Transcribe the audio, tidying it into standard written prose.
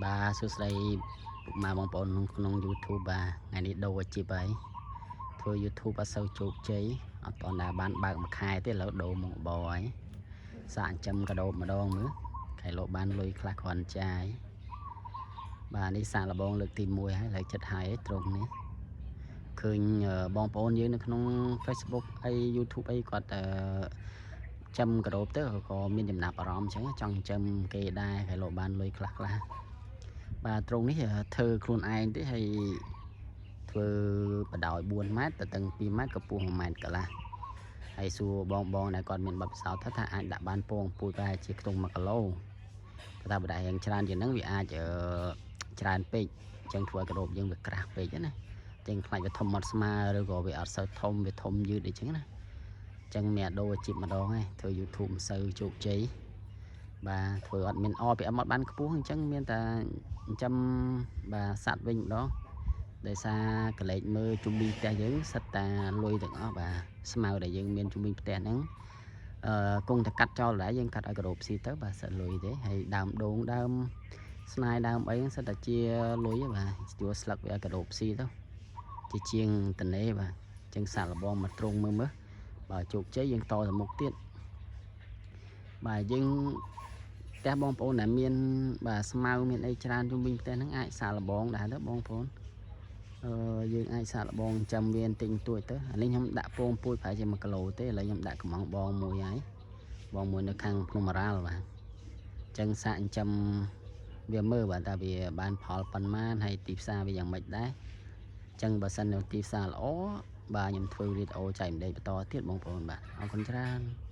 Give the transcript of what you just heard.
បាទសួស្តីពុកម៉ែបងប្អូនក្នុង YouTube បាទថ្ងៃនេះដូរអាជីពហើយធ្វើ YouTube អត់សូវជោគជ័យអត់តន់ដែរបានបើកមួយខែទេឥឡូវដូរមុខរបរហើយសាកចិញ្ចឹមកដោបម្ដងមើលខែលោកបានលុយខ្លះគ្រាន់ចាយបាទនេះសាកលបងលើកទី1ហើយឥឡូវចិត្តហើយត្រង់នេះឃើញបងប្អូនយើងនៅក្នុង Facebook អី YouTube អីគាត់អឺចំកដោបទៅក៏មានចំណាប់អារម្មណ៍អញ្ចឹងចង់ចិញ្ចឹមគេដែរខែលោកបានលុយខ្លះខ្លះ បាទត្រង់នេះធ្វើខ្លួនឯងទេហើយធ្វើបដោយ4ម៉ែត្រទៅទាំង2ម៉ែត្រកម្ពស់1ម៉ែត្រកន្លះហើយសួរបងបងដែលគាត់មានបទពិសោធន៍ថាអាចដាក់បានពងពូជប្រហែលជាខ្ទង់1គីឡូតែបើដាក់យ៉ាងច្រើនជាងហ្នឹងវាអាចច្រើនពេកអញ្ចឹងធ្វើឲ្យកระโดបយើងវាក្រាស់ពេកណាអញ្ចឹងខ្លាចវាធំអត់ស្មើឬក៏វាអត់សូវធំវាធំយឺតអីចឹងណាអញ្ចឹងមានដូរអាជីពម្ដងហើយធ្វើ YouTube មិនសូវជោគជ័យបាទធ្វើអត់មាន RPM អត់បានខ្ពស់អញ្ចឹងមានតែចិញ្ចឹមបាទសត្វវិញម្ដងដោយសារកលេចមើលជុំវិញផ្ទះយើងសិតតាលុយទាំងអស់បាទស្មៅដែលយើងមានជុំវិញផ្ទះហ្នឹងអឺគង់តែកាត់ចោលដែរយើងកាត់ឲ្យករ៉ូបស៊ីទៅបាទសិតលុយទេហើយដើមដូងដើមស្នាយដើមអីហ្នឹងសិតតែជាលុយបាទជួស្លឹកវាឲ្យករ៉ូបស៊ីទៅជាជាងតនេបាទអញ្ចឹងសាក់លបងមកត្រង់មើលមើលបើជោគជ័យយើងតទៅមុខទៀតបាទយើងផ្ទះបងប្អូនដែលមានបាទស្មៅមានអីច្រើនជុំវិញផ្ទះហ្នឹងអាចសាកល្បងដែរទៅបងប្អូនអឺយើងអាចសាកល្បងចាំវាបន្តិចបន្តួចទៅអានេះខ្ញុំដាក់ពងពូជប្រហែលជា1គីឡូទេឥឡូវខ្ញុំដាក់កំងបងមួយហើយបងមួយនៅខាងភ្នំបារ៉ាល់បាទអញ្ចឹងសាកចិញ្ចឹមវាមើលបាទតើវាបានផលប៉ុន្មានហើយទីផ្សារវាយ៉ាងម៉េចដែរអញ្ចឹងបើសិននៅទីផ្សារល្អបាទខ្ញុំធ្វើវីដេអូចែកម្លែកបន្តទៀតបងប្អូនបាទអរគុណច្រើន។